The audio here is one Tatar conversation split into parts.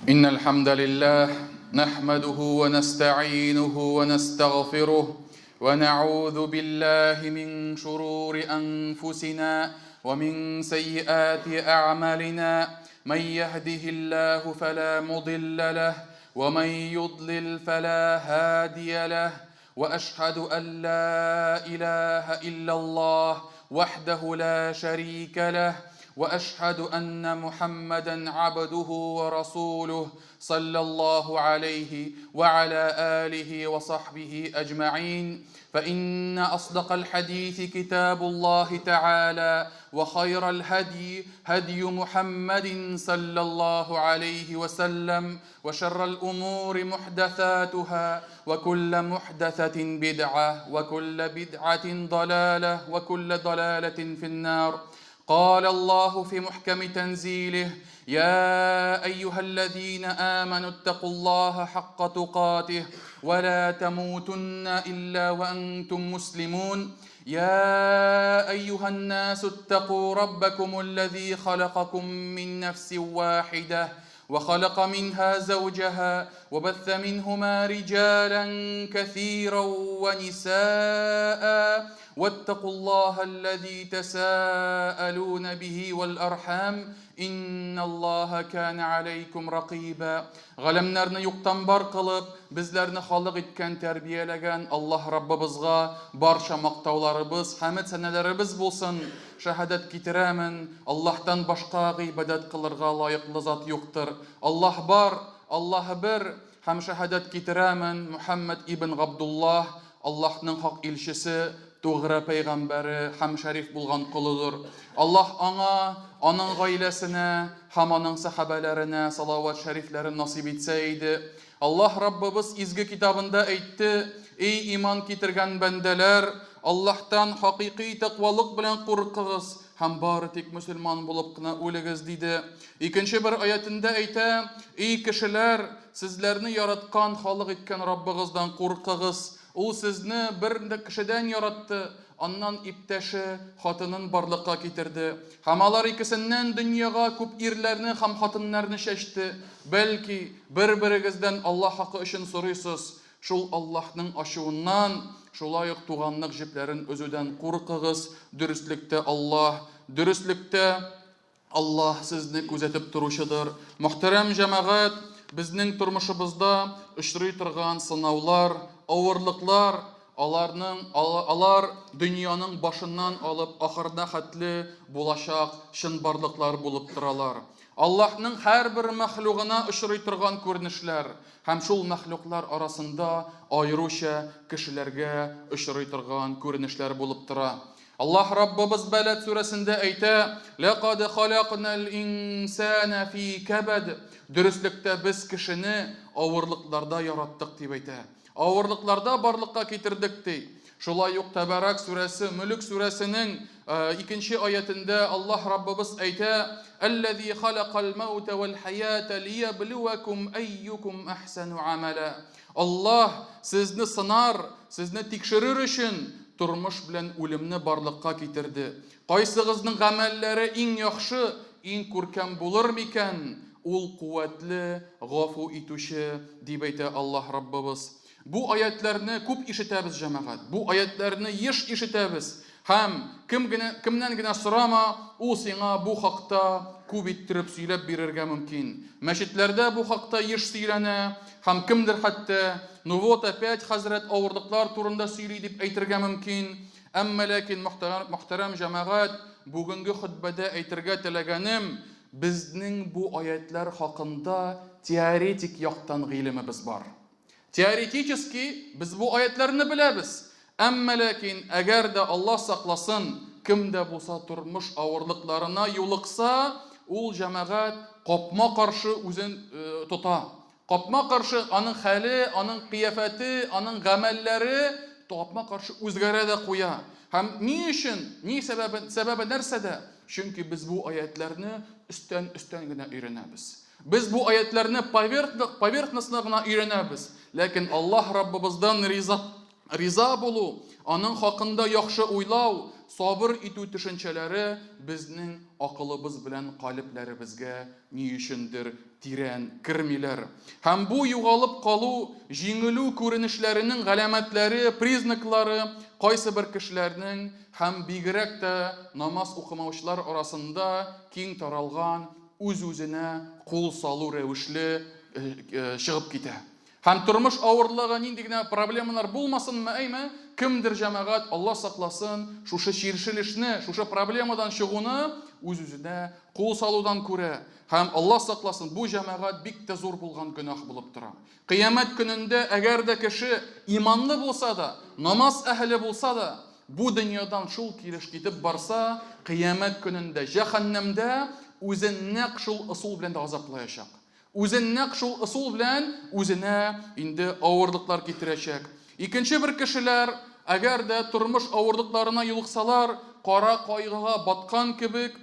إن الحمد لله نحمده ونستعينه ونستغفره ونعوذ بالله من شرور أنفسنا ومن سيئات أعمالنا من يهده الله فلا مضل له ومن يضلل فلا هادي له وأشهد أن لا إله إلا الله وحده لا شريك له وأشهد أن محمدا عبده ورسوله صلى الله عليه وعلى آله وصحبه أجمعين فإن أصدق الحديث كتاب الله تعالى وخير الهدي هدي محمد صلى الله عليه وسلم وشر الأمور محدثاتها وكل محدثة بدعة وكل بدعة ضلالة وكل ضلالة في النار قال الله في محكم تنزيله يا أيها الذين آمنوا اتقوا الله حق تقاته ولا تموتن إلا وأنتم مسلمون يا أيها الناس اتقوا ربكم الذي خلقكم من نفس واحدة وخلق منها زوجها وبث منهما رجالا كثيرا ونساء واتقوا الله الذي تساءلون به والأرحام إن الله كان عليكم رقيبا Галәмнәрне юктан бар кылып, безләрне халык иткән, тәрбияләгән Аллаһ Раббыбызга барча мактауларыбыз, хәмед-сәнәләребез булсын. Шәһадәт китерәмен, Аллаһтан башка гыйбадәт кылырга лаеклы зат юктыр. Аллаһ бар, Аллаһ бер, һәм шәһадәт китерәмен, Мөхәммәд ибн Габдуллаһ, Аллаһның хак илчесе, тугры пәйгамбәре һәм шәриф булган колыдыр. Аллаһ аңа, аның гаиләсенә һәм аның сәхабәләренә салават шәрифләрен насыйп итсә иде. Аллаһ Раббыбыз изге китабында әйтте, Эй иман китергән бәндәләр, Аллаһтан хакыйкый тәкъвалык белән куркыгыз һәм бары тик мөселман булып кына үлегез, диде. Икенче бер аятендә әйтә, Эй кешеләр, сезләрне яраткан, халык иткән Раббыгыздан куркыгыз. Ул сезне бер кешедән яратты, аннан иптәше, хатынын барлыкка китерде. Һәм алар икесеннән дөньяга күп ирләрне һәм хатыннарны чәчте. Бәлки, бер-берегездән Аллаһ хакы өчен сорыйсыз. Шул Аллаһның ачуыннан, шулай ук туганлык җепләрен өзүдән куркыгыз, дөреслектә Аллаһ, дөреслектә Аллаһ сезне күзәтеп торучыдыр. Мөхтәрәм җәмәгать, безнең тормышыбызда очрый торган сынаулар, авырлыклар, аларның алар дөньяның башыннан алып ахырына хәтле булачак чынбарлыклар булып торалар. Аллаһның һәрбер мәхлугына очрый торган күренешләр һәм шул мәхлуклар арасында аеруча кешеләргә очрый торган күренешләр булып тора. Аллаһ Раббыбыз Бәләд сүрәсендә әйтә, Ләкад халакнал инсана фи кәбәд. Дөреслектә без кешене авырлыкларда яраттык дип әйтә. Авырлыкларда барлыкка китердек ди. Шулай ук Тәбәрәк сүрәсе, Мөлек сүрәсенең икенче аятендә Аллаһ Раббыбыз әйтә, Әлләзи халакал мәүтә вәл хәята лияблуакум әйюкум әхсәну амәлә. Аллаһ сезне сынар, сезне тикшерер өчен тормыш белән үлемне барлыкка китерде. Кайсыгызның гамәлләре иң яхшы, иң күркәм булыр микән? Ул куәтле, гафу итүче, дип әйтә Аллаһ Раббыбыз. Бу аятьләрне күп ишетәбез, җәмәгать. Бу аятьләрне еш ишетәбез. Һәм кем генә, кемнән генә сорама, ул сиңа бу хакта күп иттереп сөйләп бирергә мөмкин. Мәчетләрдә бу хакта еш сөйләнә, һәм кемдер хәтта, Ну вот опять хәзрәт авырлыклар турында сөйли дип әйтергә мөмкин. Әмма ләкин, мөхтәрәм җәмәгать, бүгенге хөтбәдә әйтергә теләгәнем, безнең бу аятьләр хакында теоретик яктан гыйлемебез бар. Теоретически без бу аятьләрне беләбез. Әмма ләкин, әгәр дә Аллаһ сакласын, кем дә булса тормыш авырлыкларына юлыкса, ул җәмәгать капма-каршы үзен тота. Капма-каршы аның хәле, аның кыяфәте, аның гамәлләре капма-каршы үзгәрә дә куя. Һәм ни өчен, ни сәбәбе, сәбәбе нәрсәдә? Чөнки без бу аятьләрне өстән-өстән генә өйрәнәбез. Без бу аятьләрне поверхностно гына өйрәнәбез. Ләкин Аллаһ Раббыбыздан риза, Риза булу, аның хакында яхшы уйлау, сабыр итү төшенчәләре безнең акылыбыз белән калебләребезгә ни өчендер тирән кермиләр. Һәм бу югалып калу, җиңелү күренешләренең галәмәтләре, признаклары кайсыбер кешеләрнең һәм бигрәк тә намаз укымаучылар арасында киң таралган үз-үзенә кул салу рәвешле чыгып китә. Һәм тормыш авырлыгы, нинди генә проблемалар булмасынмы, әйме, кемдер, җәмәгать, Алла сакласын, шушы чиршелешне, шушы проблемадан чыгуны үз-үзенә кул салудан күрә. Һәм, Алла сакласын, бу, җәмәгать, бик тә зур булган гөнаһ булып тора. Кыямәт көнендә, әгәр дә кеше иманлы булса да, намаз әһеле булса да, бу дөньядан шул килеш китеп барса, кыямәт көнендә җәһәннәмдә үзен нәкъ шул ысул белән дә газаплаячак. Үзен нәкъ шул ысул белән үзенә инде авырлыклар китерәчәк. Икенче бер кешеләр, әгәр дә тормыш авырлыкларына юлыксалар, кара кайгыга баткан кебек,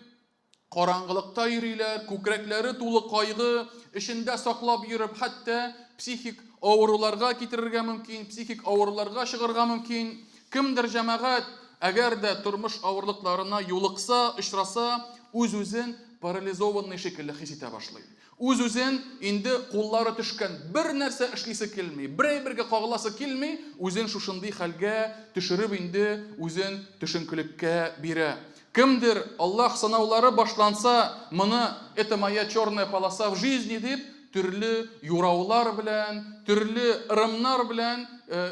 караңгылыкта йөриләр, күкрәкләре тулы кайгы, эчендә саклап йөреп, хәтта психик авыруларга китерергә мөмкин, психик авыруларга чыгарга мөмкин. Кемдер, җәмәгать, әгәр дә тормыш авырлыкларына юлыкса, очраса, үз-үзен парализованный шикелле хис итә башлый. Үз-үзен инде куллары төшкән, бер нәрсә эшлисе килми, бер әйбергә кагыласы килми, үзен шушындый хәлгә төшереп инде үзен төшенкелеккә бирә. Кемдер, Аллаһ сынаулары башланса, моны это моя черная полоса в жизни дип, төрле юраулар белән, төрле ырымнар белән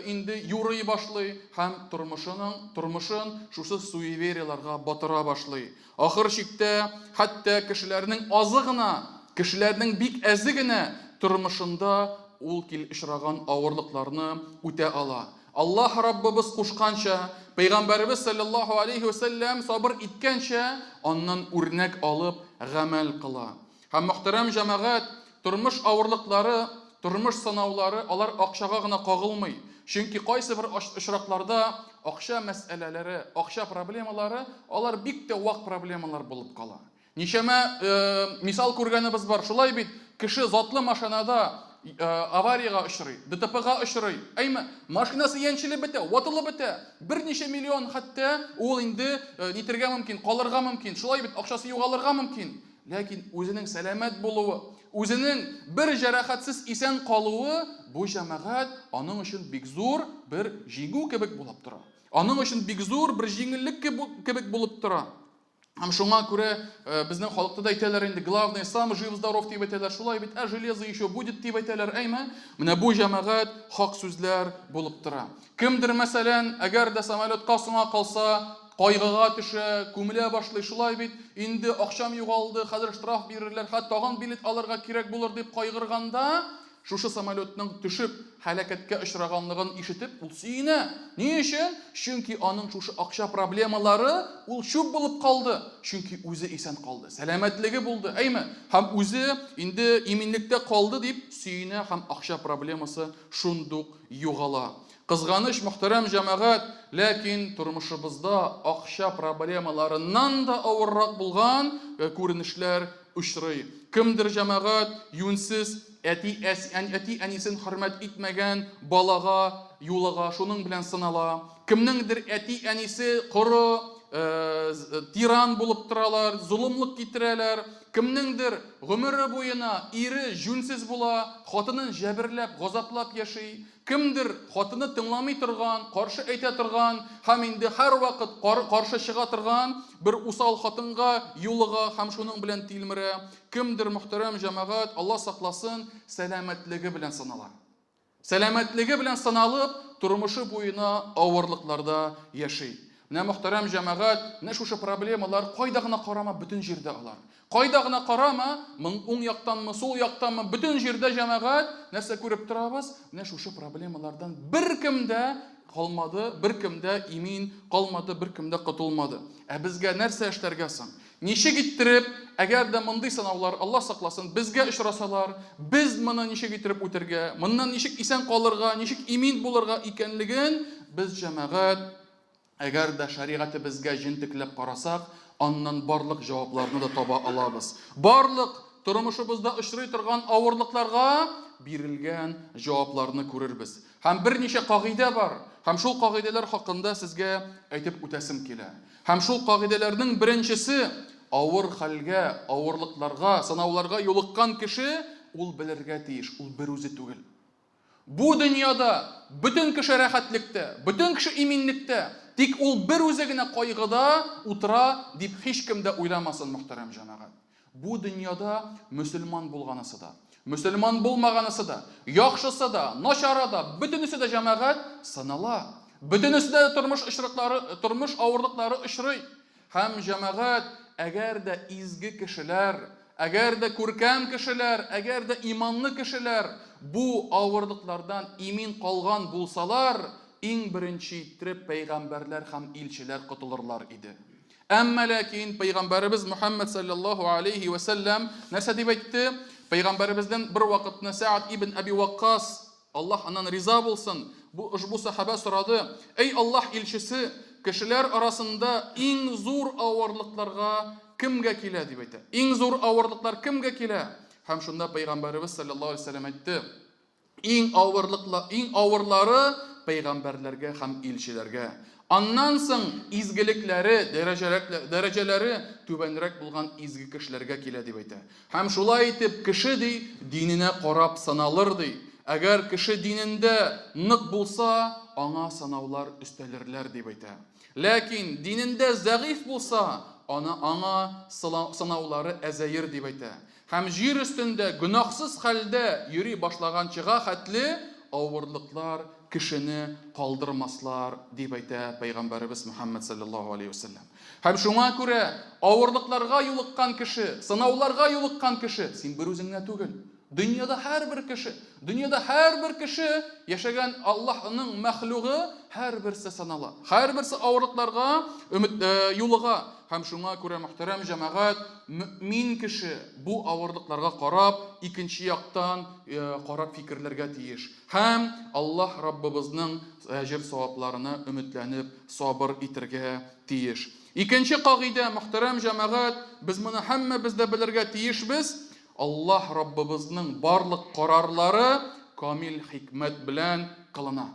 инде юрый башлый һәм тормышының, тормышын шушы суевериеларга батыра башлый. Ахыр чиктә, хәтта кешеләрнең азы гына, кешеләрнең бик әзе генә тормышында ул кил очраган авырлыкларны үтә ала. Аллаһ Раббыбыз кушканча, Пәйгамбәребез салләллаһу алейһи вә сәлләм сабыр иткәнчә, аннан үрнәк алып гамәл кыла. Һәм, мөхтәрәм җәмәгать, тормыш авырлыклары, тормыш сынаулары алар акчага гына кагылмый. Чөнки кайсыбер очракларда акча мәсьәләләре, акча проблемалары алар бик тә вак проблемалар булып кала. Ничәмә мисал күргәнебез бар, шулай бит, кеше затлы машинада авариягә очрый, ДТПга очрый, әйме, машинасы яньчелеп бетә, ватылып бетә, берничә миллион хәтта ул инде нитергә мөмкин, калырга мөмкин, шулай бит, акчасы югалырга мөмкин. Ләкин үзенең сәламәт булуы, үзенең бер җәрәхәтсез исән калуы бу, җәмәгать, аның өчен бик зур бер җиңү кебек булып тора. Аның өчен бик зур бер җиңеллек кебек булып тора. Һәм шуңа күрә безнең халыкта да әйтәләр инде, главное, сам жив-здоров дип әйтәләр, шулай бит, ә железо еще будет дип әйтәләр, әйме? Менә бу, җәмәгать, хак сүзләр булып тора. Кемдер, мәсәлән, әгәр дә самолетка соңа калса, кайгыга төшә, күмелә башлый, шулай бит, инде акчам югалды, хәзер штраф бирерләр, хәтта тагын билет алырга кирәк булыр дип кайгырганда, шушы самолетның төшеп, һәлакәткә очраганлыгын ишетеп, ул сөенә. Ни өчен? Чөнки аның шушы акча проблемалары ул чүп булып калды. Чөнки үзе исән калды, сәламәтлеге булды, әйме? Һәм үзе инде иминлектә калды дип сөенә һәм акча проблемасы шундук югала. Кызганыч, мөхтәрәм җәмәгать, ләкин тормышыбызда акча проблемаларыннан да авыррак булган күренешләр очрый. Кемдер, җәмәгать, юньсез, әти-әнисен хөрмәт итмәгән балага юлыга, шуның белән сынала. Кемнеңдер әти-әнисе коры, тиран булып торалар, золымлык китерәләр. Кемнеңдер гомере буена ире җүнсез була, хатынын җәберләп, газаплап яши. Кемдер хатыны тыңламый торган, каршы әйтә торган һәм инде һәрвакыт каршы чыга торган бер усал хатынга юлыга һәм шуның белән тилмерә. Кемдер, мөхтәрәм җәмәгать, Алла сакласын, сәламәтлеге белән сынала. Сәламәтлеге белән сыналып, тормышы буена авырлыкларда яши. Менә, мөхтәрәм җәмәгать, менә шушы проблемалар кайда гына карама, бөтен җирдә алар. Кайда гына карама, уң яктанмы, сул яктанмы, бөтен җирдә, җәмәгать, нәрсә күреп торабыз? Менә шушы проблемалардан беркем дә калмады, беркем дә имин калмады, беркем дә котылмады. Ә безгә нәрсә эшләргә соң? Ничек иттереп, әгәр дә мондый сынаулар, Алла сакласын, безгә очрасалар, без моны ничек иттереп үтәргә, моннан ничек исән калырга, ничек имин булырга икәнлеген без, җәмәгать, Әгәр дә шәригатебезгә җентекләп карасак, аннан барлык җавапларны да таба алабыз. Барлык тормышыбызда очрый торган авырлыкларга бирелгән җавапларны күрербез. Һәм берничә кагыйдә бар, һәм шул кагыйдәләр хакында сезгә әйтеп үтәсем килә. Һәм шул кагыйдәләрнең беренчесе, авыр хәлгә, авырлыкларга, сынауларга юлыккан кеше, ул белергә тиеш, ул берүзе түгел. Бу дөньяда бөтен кеше рәхәтлектә, бөтен кеше иминлектә, тик ул берүзе генә кайгыда утыра, дип һичкем дә уйламасын, мөхтәрәм җәмәгать. Бу дөньяда мөселман булганысы да, мөселман булмаганысы да, яхшысы да, начары да, бөтенесе дә җәмәгать сынала. Бөтенесе дә тормыш очраклары, тормыш авырлыклары очрый. Һәм җәмәгать, әгәр дә изге кешеләр, әгәр дә күркәм кешеләр, әгәр дә иманлы кешеләр бу авырлыклардан имин калган булсалар, иң беренче иттереп пәйгамбәрләр һәм илчеләр котылырлар иде. Әмма ләкин пәйгамбәребез Мөхәммәд салләллаһу алейһи вә сәлләм нәрсә дип әйтте? Пәйгамбәребездән бер вакытны Сәгъд ибн Әби Ваккас, Аллаһ аннан риза булсын, бу ошбу сәхабә сорады, Әй Аллаһ илчесе, кешеләр арасында иң зур авырлыкларга кемгә килә? дип әйтә. Иң зур авырлыклар кемгә килә? Һәм шунда пәйгамбәребез салләллаһу алейһи вә сәлләм әйтте, Иң авырлыкла, иң авырлары пәйгамбәрләргә һәм илчеләргә. Аннан соң изгелекләре, дәрәҗәрәк, дәрәҗәләре түбәнрәк булган изге кешеләргә килә, дип әйтә. Һәм шулай итеп кеше, ди, диненә карап сыналыр, ди. Әгәр кеше динендә нык булса, аңа сынаулар өстәлерләр, дип әйтә. Ләкин динендә зәгыйфь булса, аны, аңа сынаулары әзәер, дип әйтә. Һәм җир өстендә гөнаһсыз хәлдә йөри башлаганчыга хәтле авырлыклар кешене калдырмаслар, дип әйтә пәйгамбәребез Мөхәммәд салләллаһу алейһи вә сәлләм. Һәм шуңа күрә авырлыкларга юлыккан кеше, сынауларга юлыккан кеше, син берүзең генә түгел. Дөньяда һәрбер кеше, дөньяда һәрбер кеше яшәгән Аллаһның мәхлугы һәрберсе сынала. Һәрберсе авырлыкларга өмет юлыга. Һәм шуңа күрә, мөхтәрәм җәмәгать, мөэмин кеше бу авырлыкларга карап, икенче яктан карап фикерләргә тиеш. Һәм Аллаһ Раббыбызның әҗер-савапларына өметләнеп, сабыр итергә тиеш. Икенче кагыйдә, мөхтәрәм җәмәгать, без моны һәммәбез дә белергә тиешбез, Аллаһ Раббыбызның барлык карарлары камил хикмәт белән кылына.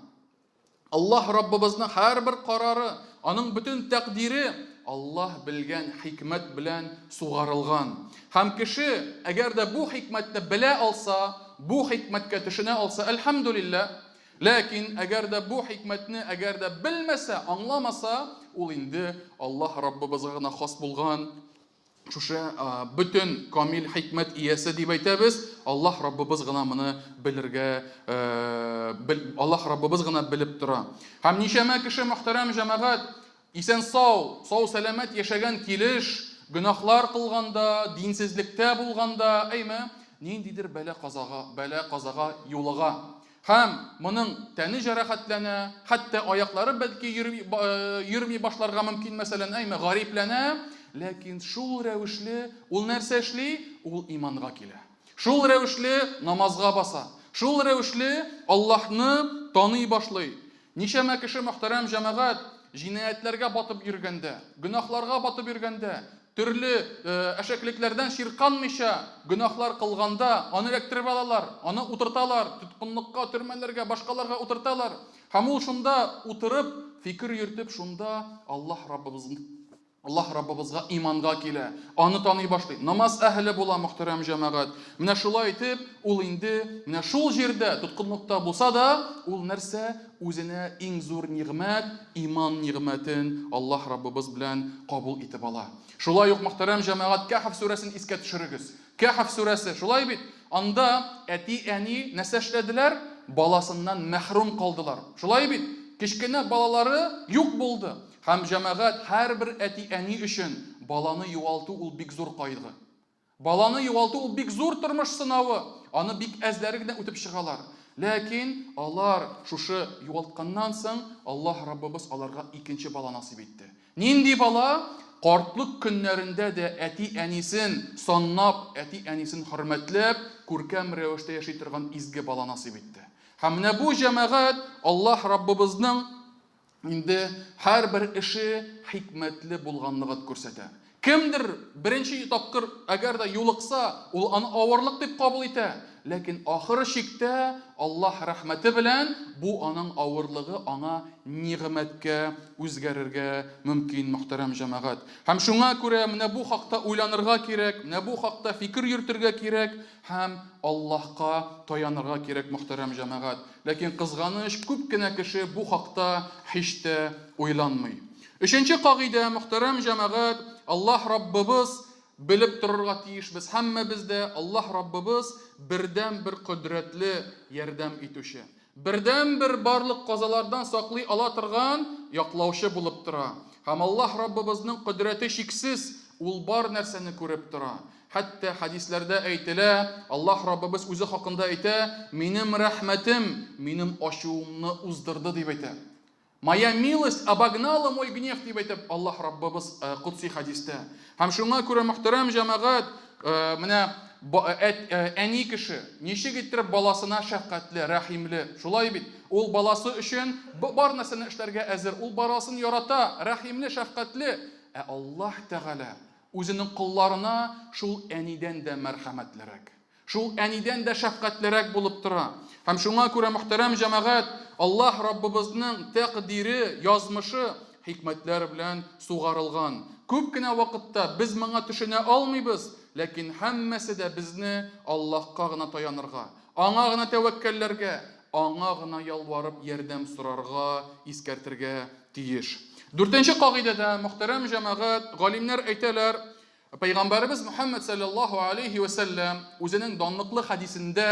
Аллаһ Раббыбызның һәрбер карары, аның бөтен тәкъдире Аллаһ белгән хикмәт белән сугарылган. Һәм кеше, әгәр дә бу хикмәтне белә алса, бу хикмәткә төшенә алса, әлхәмдүлилләһ. Ләкин әгәр дә бу хикмәтне әгәр дә белмәсә, аңламаса, ул инде Аллаһ Раббыбызга гына хас булган Шушы бөтен камил хикмәт иясе дип әйтәбез, Аллаһ Раббыбыз гына моны белергә, Аллаһ Раббыбыз гына белеп тора. Һәм ничәмә кеше, мөхтәрәм җәмәгать, исән-сау, сау-сәламәт яшәгән килеш, гөнаһлар кылганда, динсезлектә булганда, әйме, ниндидер бәла-казага, бәла-казага юлыга. Һәм моның тәне җәрәхәтләнә, хәтта аяклары бәлки йөрми, йөрми башларга мөмкин, мәсәлән, әйме, гарипләнә, ләкин шул рәвешле ул нәрсә эшли? Ул иманга килә. Шул рәвешле намазга баса. Шул рәвешле Аллаһны таный башлый. Ничәмә кеше, мөхтәрәм җәмәгать, җинаятьләргә батып йөргәндә, гөнаһларга батып йөргәндә, төрле әшәкелекләрдән чирканмыйча гөнаһлар кылганда, аны эләктереп алалар, аны утырталар, тоткынлыкка, төрмәләргә, башкаларга утырталар. Һәм ул шунда утырып, фикер йөртеп, шунда Аллаһ Раббыбызны Аллаһ Раббыбызга иманга килә, аны таный башлый, намаз әһеле була, мөхтәрәм җәмәгать. Менә шулай итеп, ул инде менә шул җирдә тоткынлыкта булса да, ул нәрсә? Үзенә иң зур нигъмәт, иман нигъмәтен Аллаһ Раббыбыз белән кабул итеп ала. Шулай ук, мөхтәрәм җәмәгать, Кәһф сүрәсен искә төшерегез. Кәһф сүрәсе, шулай бит? Анда әти-әни нәрсә эшләделәр? Баласыннан мәхрүм калдылар. Шулай бит? Кечкенә балалары юк булды. Һәм, җәмәгать, һәрбер әти-әни өчен баланы югалту ул бик зур кайгы. Баланы югалту ул бик зур тормыш сынавы, аны бик әзләре генә үтеп чыгалар. Ләкин алар шушы югалтканнан соң Аллаһ Раббыбыз аларга икенче бала насыйп итте. Нинди бала? Картлык көннәрендә дә әти-әнисен саннап, әти-әнисен хөрмәтләп, күркәм рәвештә яши торган изге бала насыйп итте. Һәм менә бу, җәмәгать, Аллаһ Раббыбызның Инде һәрбер эше хикмәтле булганлыгын күрсәтә. Кемдер беренче тапкыр әгәр дә юлыкса, ул аны авырлык дип кабул итә. Ләкин ахыр чиктә Аллаһ рәхмәте белән бу аның авырлыгы аңа нигъмәткә үзгәрергә мөмкин, мөхтәрәм җәмәгать. Һәм шуңа күрә менә бу хакта уйланырга кирәк, менә бу хакта фикер йөртергә кирәк һәм Аллаһка таянырга кирәк, мөхтәрәм җәмәгать. Ләкин кызганыч, күп кенә кеше бу хакта һич тә уйланмый. Өченче кагыйдә, мөхтәрәм җәмәгать, Аллаһ Раббыбыз белеп торырга тиешбез һәммәбез дә, Аллаһ Раббыбыз бердәнбер кодрәтле ярдәм итүче, бердәнбер барлык казалардан саклый ала торган яклаучы булып тора. Һәм Аллаһ Раббыбызның кодрәте чиксез, Ул бар нәрсәне күреп тора. Хәтта хәдисләрдә әйтелә, Аллаһ Раббыбыз үзе хакында әйтә, Минем рәхмәтем минем ачуымны уздырды, дип әйтә. Моя милость обогнала мой гнев, дип әйтә Аллаһ Раббыбыз Кодси хәдистә. Һәм шуңа күрә, мөхтәрәм җәмәгать, менә әни кеше ничек иттереп баласына шәфкатьле, рәхимле, шулай бит? Ул баласы өчен бар нәрсәне эшләргә әзер, ул баласын ярата, рәхимле, шәфкатьле. Ә Аллаһ Тәгалә үзенең колларына шул әнидән дә мәрхәмәтлерәк. Шул әнидән дә шәфкатьлерәк булып тора. Һәм шуңа күрә, мөхтәрәм җәмәгать, Аллаһ Раббыбызның тәкъдире, язмышы хикмәтләр белән сугарылган. Күп кенә вакытта без моңа төшенә алмыйбыз, ләкин һәммәсе дә безне Аллаһка гына таянырга, Аңа гына тәвәккәлләргә, Аңа гына ялварып ярдәм сорарга искәртергә тиеш. Дүртенче кагыйдәдә, мөхтәрәм җәмәгать, галимнәр әйтәләр, Пәйгамбәребез Мөхәммәд салләллаһу алейһи вә сәлләм үзенең данлыклы хәдисендә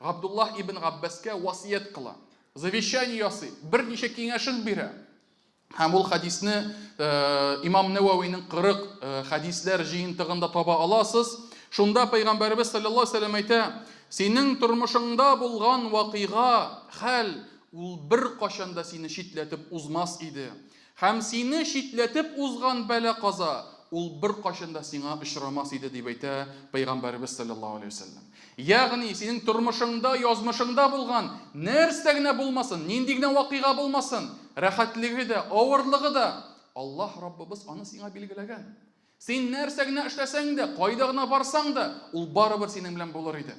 Габдуллаһ ибн Габбаскә васыять кыла, завещание ясый, берничә киңәшен бирә. Һәм ул хәдисне Имам Нәвәвинең 40 хәдисләр җыентыгында таба аласыз. Шунда Пәйгамбәребез салләллаһу алейһи вә сәлләм әйтә, Синең тормышыңда булган вакыйга, хәл, ул беркайчан да сине читләтеп узмас иде. Һәм сине читләтеп узган бәла-каза, ул беркайчан да сиңа очрамас иде, дип әйтә Пәйгамбәребез салләллаһу алейһи вә сәлләм. Ягъни, синең тормышыңда, язмышыңда булган нәрсә генә булмасын, нинди генә вакыйга булмасын, рәхәтлеге дә, авырлыгы да, Аллаһ Раббыбыз аны сиңа билгеләгән. Син нәрсә генә эшләсәң дә, кайда гына барсаң да, ул барыбер синең белән булыр иде.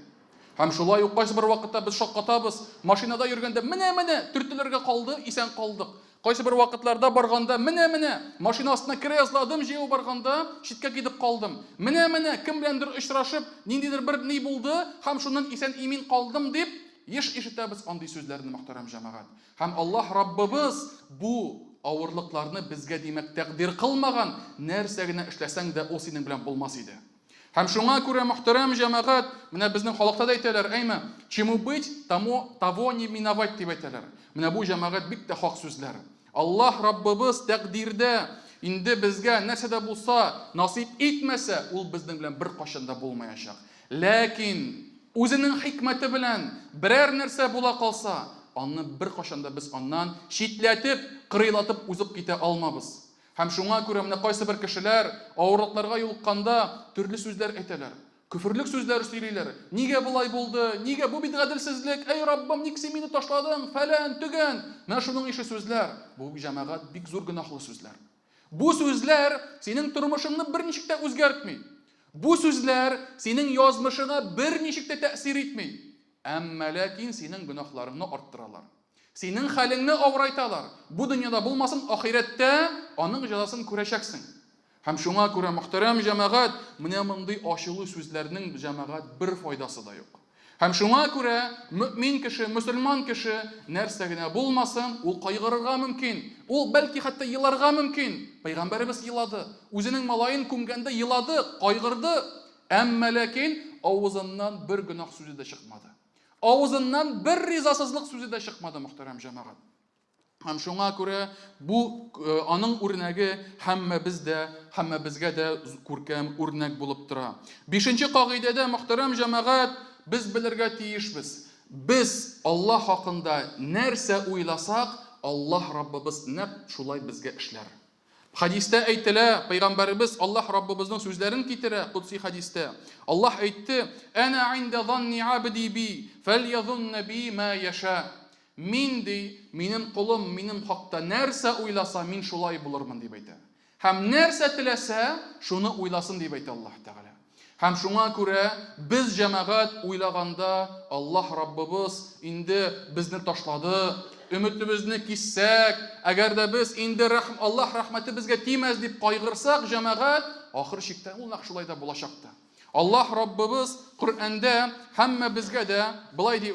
Һәм шулай ук кайсыбер вакытта без шаккатабыз, машинада йөргәндә менә-менә төртелергә калды, исән калдык. Кайсыбер вакытларда барганда менә-менә машина астына керә язладым, җәяү барганда читкә китеп калдым. Менә-менә кем беләндер очрашып, ниндидер бер ни булды һәм шуннан исән-имин калдым дип еш ишетәбез андый сүзләрне, мөхтәрәм җәмәгать. Һәм Аллаһ Раббыбыз бу авырлыкларны безгә, димәк, тәкъдир кылмаган, нәрсә генә эшләсәң дә, ул синең белән булмас иде. Һәм шуңа күрә, мөхтәрәм җәмәгать, менә безнең халыкта да әйтәләр, әйме, чему быть, тому, того не миновать дип әйтәләр. Менә бу җәмәгать бик тә хак сүзләр. Аллаһ Раббыбыз тәкъдирдә инде безгә нәрсә дә булса насыйп итмәсә, ул безнең белән беркайчан да булмаячак. Ләкин Үзенең хикмәте белән берәр нәрсә була калса, аны беркайчан да без аннан читләтеп, кырыйлатып узып китә алмабыз. Һәм шуңа күрә менә кайсыбер кешеләр авырлыкларга юлыкканда төрле сүзләр әйтәләр. Көферлек сүзләре сөйлиләр. Нигә болай булды? Нигә? Бу бит гаделсезлек! Әй, Раббым, ник син мине ташладың? Фәлән, төгән. Менә шуның ише сүзләр. Бу, җәмәгать, бик зур гөнаһлы сүзләр. Бу сүзләр синең тормышыңны берничек тә үзгәртми. Бу сүзләр синең язмышыңа берничек тә тәэсир итми. Әмма ләкин синең гөнаһларыңны арттыралар. Синең хәлеңне авырайталар. Бу дөньяда булмасын, ахирәттә аның җәзасын күрәчәксең. Һәм шуңа күрә, мөхтәрәм җәмәгать, менә мондый ачулы сүзләрнең, җәмәгать, бер файдасы да юк. Һәм шуңа күрә мөэмин кеше, мөселман кеше нәрсә генә булмасын, ул кайгырырга мөмкин, ул бәлки хәтта еларга мөмкин. Пәйгамбәребез елады, үзенең малаен күмгәндә елады, кайгырды, әмма ләкин авызыннан бер гөнаһ сүзе дә чыкмады. Авызыннан бер ризасызлык сүзе дә чыкмады, мөхтәрәм җәмәгать. Һәм шуңа күрә бу э, аның үрнәге һәммәбез дә, һәммәбезгә дә күркәм үрнәк булып тора. Бишенче кагыйдәдә, мөхтәрәм җәмәгать, без белергә тиешбез. Без Аллаһ хакында нәрсә уйласак, Аллаһ Раббыбыз нәкъ шулай безгә эшләр. Хәдистә әйтелә, пәйгамбәребез Аллаһ Раббыбызның сүзләрен китерә, кодси хәдистә. Аллаһ әйтте, Әнә инда занни абди би, фәльязунна би ма яша. Мин, ди, минем колым минем хакта нәрсә уйласа, мин шулай булырмын, дип әйтә. Һәм нәрсә теләсә, шуны уйласын, дип әйтә Аллаһ Тәгалә. Һәм шуңа күрә без җәмәгать уйлаганда Аллаһ Раббыбыз инде безне ташлады, өметебезне киссәк, әгәр дә без инде рәхм Аллаһ рәхмәте безгә тимәс дип кайгырсак, җәмәгать, ахыр чиктә ул нәкъ шулай да булачак та. Аллаһ Раббыбыз Коръәндә һәммәбезгә дә болай ди,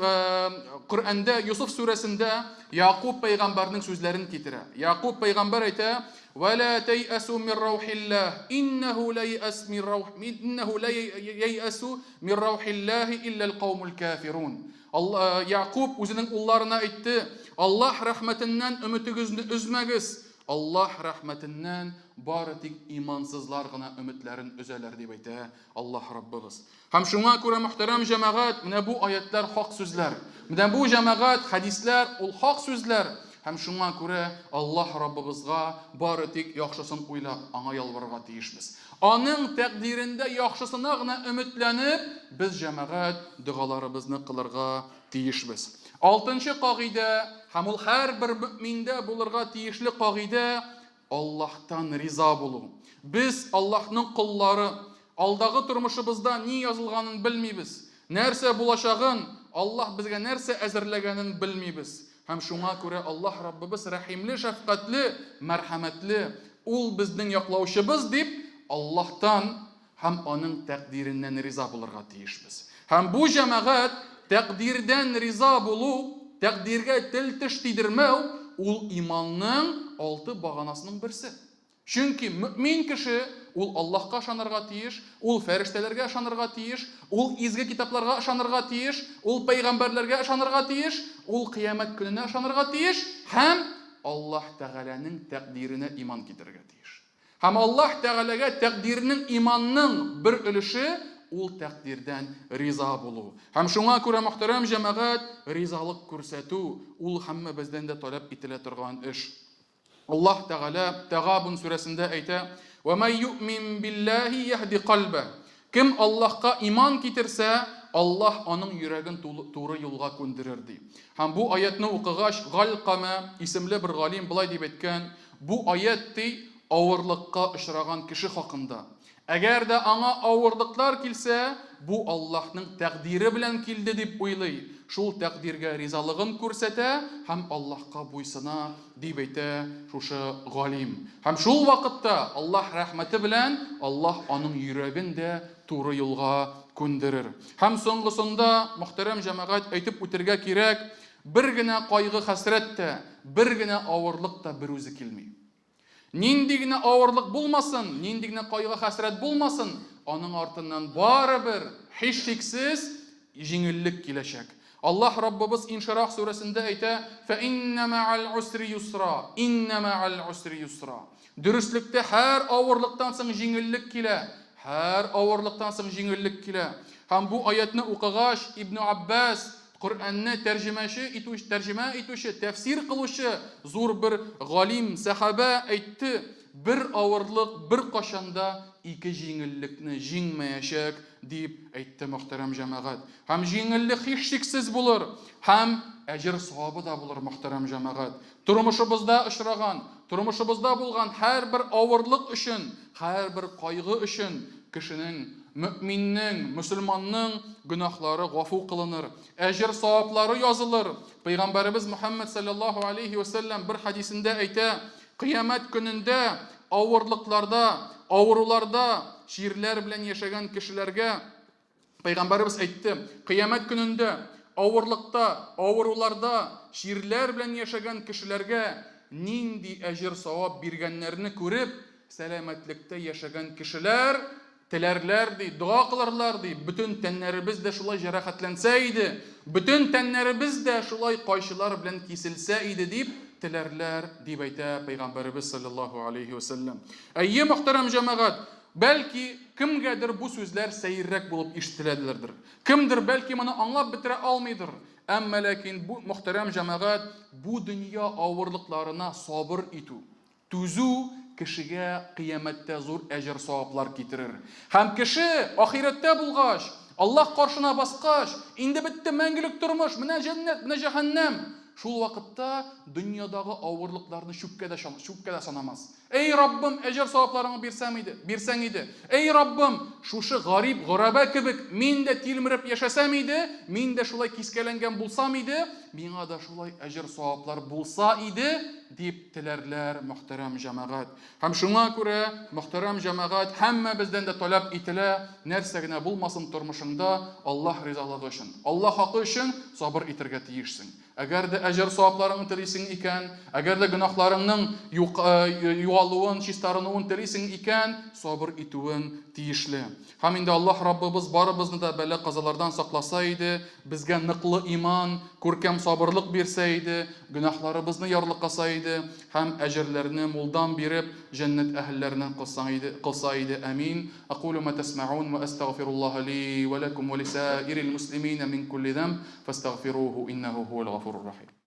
Коръәндә Йосыф сүрәсендә Якуб пәйгамбәрнең сүзләрен китерә. Якуб пәйгамбәр әйтә: "Ва ла тәйәсу мин раухиллаһ, иннәһу ла яәс мин раух, иннәһу ла яйәсу мин раухиллаһи илля аль-каумул кафирун". Якуб үзенең улларына әйтте: "Аллаһ рәхмәтеннән өметегезне өзмәгез, Аллаһ рәхмәтеннән бары тик имансызлар гына өметләрен өзәләр, дип әйтә Аллаһ Раббыбыз. Һәм шуңа күрә, мөхтәрәм җәмәгать, менә бу аятлар хак сүзләр. Менә бу җәмәгать, хәдисләр, ул хак сүзләр. Һәм шуңа күрә Аллаһ Раббыбызга бары тик яхшысын уйлап, аңа ялварырга тиешбез. Аның тәкъдирендә яхшысына гына өметләнеп, без җәмәгать догаларыбызны кылырга тиешбез. Алтынчы кагыйдә, һәм ул һәрбер мөэминдә булырга тиешле кагыйдә, Аллаһтан риза булу. Без, Аллаһның коллары, алдагы тормышыбызда ни язылганын белмибез. Нәрсә булачагын, Аллаһ безгә нәрсә әзерләгәнен белмибез. Һәм шуңа күрә Аллаһ Раббыбыз рәхимле, шәфкатьле, мәрхәмәтле, Ул безнең яклаучыбыз дип, Аллаһтан һәм аның тәкъдиреннән риза булырга тиешбез. Һәм бу җәмәгать тәкъдирдән риза булу, тәкъдиргә тел-теш тидермәү, ул иманның алты баганасының берсе. Чөнки мөэмин кеше ул Аллаһка ышанырга тиеш, ул фәрештәләргә ышанырга тиеш, ул изге китапларга ышанырга тиеш, ул пәйгамбәрләргә ышанырга тиеш, ул кыямәт көненә ышанырга тиеш һәм Аллаһ Тәгаләнең тәкъдиренә иман китерергә тиеш. Һәм Аллаһ Тәгаләгә тәкъдирнең, иманның бер өлеше, ул тәкъдирдән риза булу. Һәм шуңа күрә, мөхтәрәм җәмәгать, ризалык күрсәтү, ул һәммәбездән дә таләп ителә торган эш. Аллаһ Тәгалә Тәгабун сүрәсендә әйтә, Вә мән юъмин биллаһи яһди кальбә. Кем Аллаһка иман китерсә, Аллаһ аның йөрәген туры юлга күндерер, ди. Һәм бу аятьне укыгач, Галкамә исемле бер галим болай дип әйткән, Бу аять, ди, авырлыкка очраган кеше хакында. Әгәр дә аңа авырлыклар килсә, бу Аллаһның тәкъдире белән килде дип уйлый, шул тәкъдиргә ризалыгын күрсәтә һәм Аллаһка буйсына, дип әйтә шушы галим. Һәм шул вакытта Аллаһ рәхмәте белән Аллаһ аның йөрәген дә туры юлга күндерер. Һәм соңгысында, мөхтәрәм җәмәгать, әйтеп үтергә кирәк, бер генә кайгы-хәсрәт тә, бер генә авырлык та берүзе килми. Нинди генә авырлык булмасын, нинди генә кайгы-хәсрәт булмасын, аның артыннан барыбер, һичшиксез, җиңеллек киләчәк. Аллаһ Раббыбыз Инширах сүрәсендә әйтә, Фә иннә мәгәл усри юсра, иннә мәгәл усри юсра. Дөреслектә һәр авырлыктан соң җиңеллек килә, һәр авырлыктан соң җиңеллек килә. Һәм бу аятьне укыгач, Ибну Аббас, Коръәнне тәрҗемәче итү, тәрҗемә итүче, тәфсир кылучы зур бер галим, сәхабә әйтте, Бер авырлык беркайчан да ике җиңеллекне җиңмәячәк, дип әйтте мөхтәрәм җәмәгать. Һәм җиңеллек һичшиксез булыр, һәм әҗер-савабы да булыр, мөхтәрәм җәмәгать. Тормышыбызда очраган, тормышыбызда булган һәрбер авырлык өчен, һәрбер кайгы өчен кешенең, мөэминнең, мөселманның гөнаһлары гафу кылыныр, әҗер-саваплары язылыр. Пәйгамбәребез Мөхәммәд салләллаһу алейһи вә сәлләм бер хәдисендә әйтә, Кыямәт көнендә авырлыкларда, авыруларда, чирләр белән яшәгән кешеләргә Пәйгамбәребез әйтте, Кыямәт көнендә авырлыкта, авыруларда, чирләр белән яшәгән кешеләргә нинди әҗер-савап биргәннәрне күреп, сәламәтлектә яшәгән кешеләр теләрләр, ди, дога кылырлар, ди, бөтен тәннәребез дә шулай җәрәхәтләнсә иде, бөтен тәннәребез дә шулай кайчылар белән киселсә иде, дип теләрләр, дип әйтә Пәйгамбәребез салләллаһу алейһи вә сәлләм. Әйе, мөхтәрәм җәмәгать, бәлки, кемгәдер бу сүзләр сәеррәк булып ишетеләләрдер. Кемдер, бәлки, моны аңлап бетерә алмыйдыр. Әмма ләкин бу, мөхтәрәм җәмәгать, бу дөнья авырлыкларына сабыр итү, түзү кешегә кыямәттә зур әҗер-саваплар китерер. Һәм кеше ахирәттә булгач, Аллаһ каршына баскач, инде бетте мәңгелек тормыш, менә җәннәт, менә җәһәннәм. шул вакытта дөньядагы авырлыкларны чүпкә дә чүпкә дә санамас. Әй Раббым, әҗер савапларыңны бирсәм иде, бирсәң иде. Әй Раббым, шушы гарип, горабә кебек мин дә тилмереп яшәсәм иде, мин дә шулай кискәләнгән булсам иде, миңа да шулай әҗер саваплар булса иде, дип теләрләр, мөхтәрәм җәмәгать. Һәм шуңа күрә, мөхтәрәм җәмәгать, һәммәбездән дә таләп ителә, нәрсә генә булмасын тормышыңда, Аллаһ ризалыгы өчен, Аллаһ хакы өчен сабыр итәргә тиешсең. Әгәр дә әҗер-савапларыңны телисең икән, әгәр дә гөнаһларыңның югалуын, чистарынуын телисең икән, сабыр итүең тиешле. Һәм инде Аллаһ Раббыбыз барыбызны да бәла-казалардан сакласа иде, безгә ныклы иман, күркәм сабырлык бирсә иде, гөнаһларыбызны ярлыкаса иде һәм әҗерләрне мулдан биреп, җәннәт әһелләреннән кылсаң иде, кылса иде. Әмин. Әкулу ма тәсмәгун вә әстәгъфируллаһа ли вә ләкум вә лисаирил муслимина мин кулли зәмб. Фәстәгъфируху иннәһу һуәл гафурур рахим.